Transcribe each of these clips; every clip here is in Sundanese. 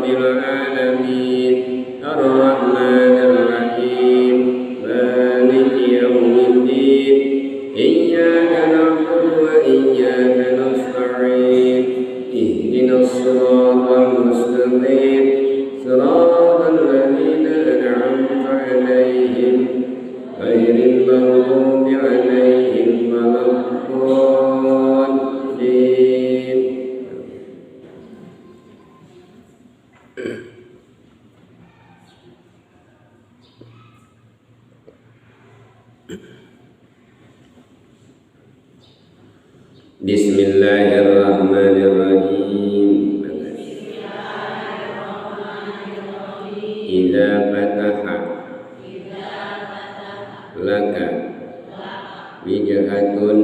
Rabbil alamin Ar-Rahmanir Rahim Maliki yaumiddin Iyyaka na'budu wa iyyaka nasta'in Ihdinas siratal mustaqim Siratal ladzina an'amta 'alaihim ghairil maghdubi 'alaihim waladdallin. Bismillahirrahmanirrahim. Idza fataha laka wijhatun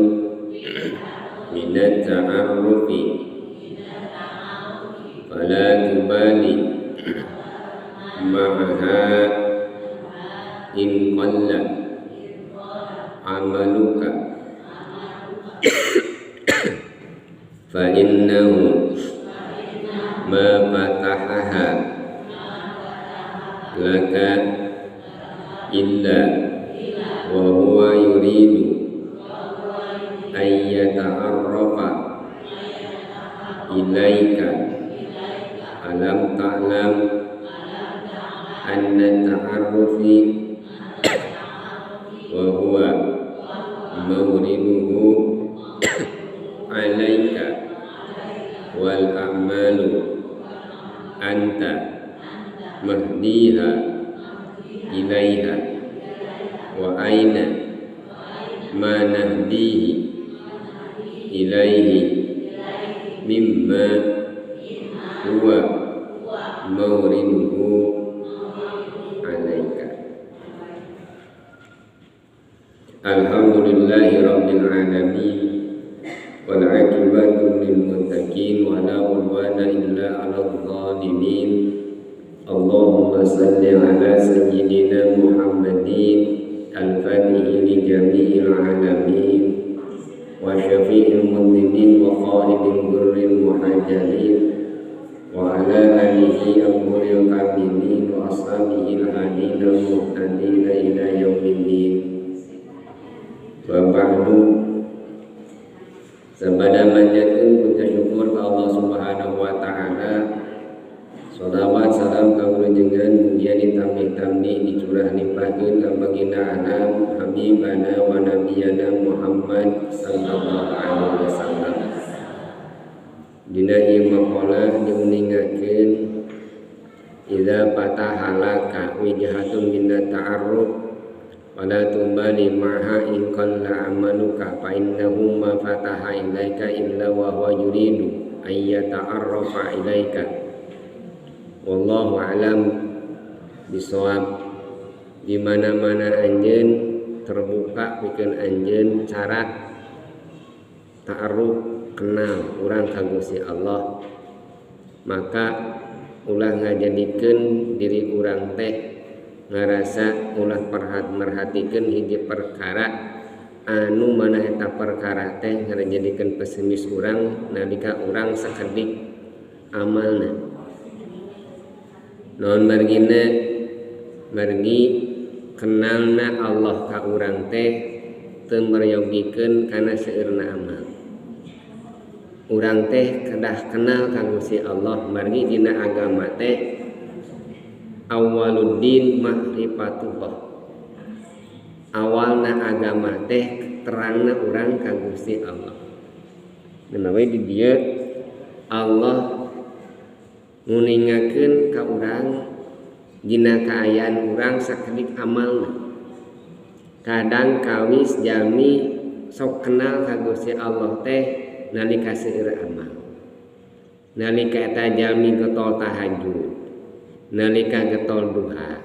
minat ta'arrufi fala tubali ma'aha in qalla amaluka fa innahu ma fatahaha laka illa wa huwa yuridu ay yata'arrafa ilaika alam ta'lam anna ta'arrufi wa huwa mawriduhu alaika wal a'malu anta mahdiha ilaiha wa aina ma nahdihi ilaihi mimma huwa mawriduhu alaika. Alhamdulillahi rabbil alamin wal aqibatu lil muttaqin wa la udwana illa 'alal zalimin. Allahumma salli ala sayyidina Muhammadin al-fatihi li jami'il alamin wa syafi'il mudhnibin wa khalidil ghurril muhajjalin wa ala alihi al-ghurril kamilin wa ashabihi al-hadin al-muhtadin ila yaumiddin. Wa ba'du. Sabada manjatkeun puja syukur ka Allah Subhanahu wa taala. Shalawat salam ka junjungan mugia ditambih-tambih dicurah limpahkeun ka baginda alam habibana wa nabiyana Muhammad sallallahu alaihi wasallam. Dina ieu maqalah diuningakeun idza fatahalaka wijhatun minat ta'arruf wala tubali maha in qalla amaluka fa innahu ma fataha ilaika illa wa huwa yuridu ay yata'arrafa ilaika. Wallahu a'lam bisawab. Di mana-mana anjeun terbuka pikeun anjeun cara ta'aruf kenal urang ka Gusti Allah, maka ulah ngajadikeun diri urang teh ngarasa ulah merhatikeun hiji perkara anu mana eta perkara teh ngajadikeun pesimis urang nalika urang sakedik amalna. Non margina margi kenalna Allah ka urang teh teu meryogikeun kana seueurna amal. Urang teh kedah kenal ka Gusti Allah margi dina agama teh awaluddin ma'rifatullah. Awalna agama teh terangna urang ka Gusti Allah. Nah we di dieu Allah nguningakeun ka urang dina kaayaan urang sakedik amalna. Kadang kawis jalmi sok kenal ka Gusti Allah teh nalika seueur amal. Nalika eta jalmi getol tahajud, nalika getol duha,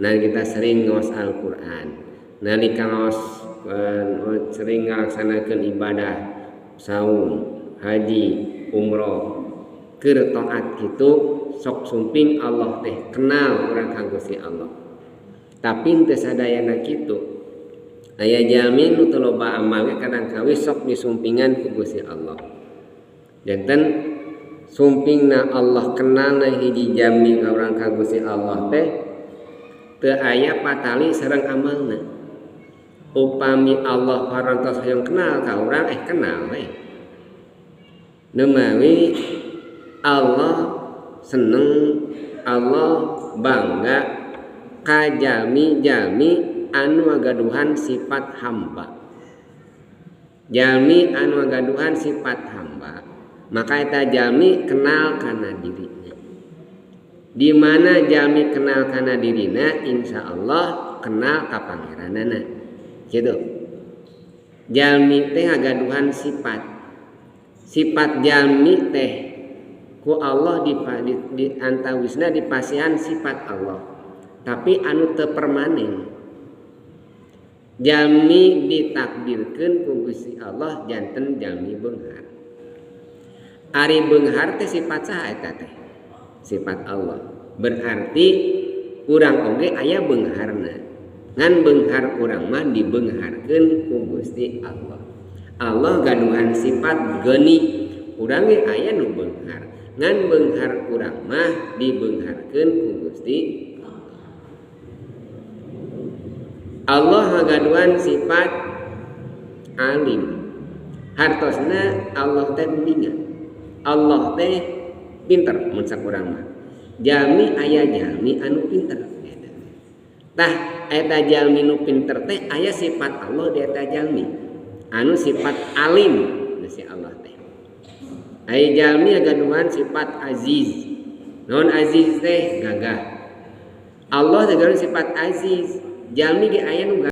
nalika sering ngaos Al-Qur'an, nalika ngaos sering ngalaksanakeun ibadah saum, haji, umroh, keur taat kitu sok sumping Allah teh kenal urang ka Gusti Allah. Tapi teu sadayana kitu. Aya jalmi nu teu loba amal ge kadang kawis sok disumpingan ku Gusti Allah. Janten Sumpingna Allah kenalna hiji jalmi ka urang ka Gusti Allah teh teu aya patali sareng amalna. Upami Allah parantos hoyong kenal ka urang kenal we. Nemawi Allah seneng, Allah bangga ka jalmi-jalmi anu ngagaduhan sifat hamba. Jalmi anu ngagaduhan sifat hamba, maka eta jalmi kenal kana dirina. Di mana jalmi kenal kana dirina, insyaallah kenal ka pangeranana. Gitu. Jalmi teh ngagaduhan sifat. Sifat jalmi teh ku Allah di antawisna dipasihan sifat Allah. Tapi anu teu permanen. Jalmi ditakdirkeun ku Gusti Allah janten jalmi beunghar. Ari beunghar teh sifat saha eta teh? Sifat Allah. Berarti urang oge aya beungharna. Ngan beunghar urang mah dibeungharkeun ku Gusti Allah. Allah gaduhan sifat geni, urang ge aya nu beunghar. Ngan beunghar urang mah dibeungharkeun ku Gusti Allah. Allah ngagaduhan sifat alim. Hartosna Allah teh uninga. Allah teh pinter mun sakurang mah. Jalmi aya jalmi anu pinter. Tah eta jalmi nu pinter teh aya sifat Allah di eta jalmi. Anu sifat alim si Allah teh. Aya jalmi gaduhan sifat aziz. Naon aziz teh? Gagah. Allah teh gaduhan sifat aziz. Jalmi ge aya nu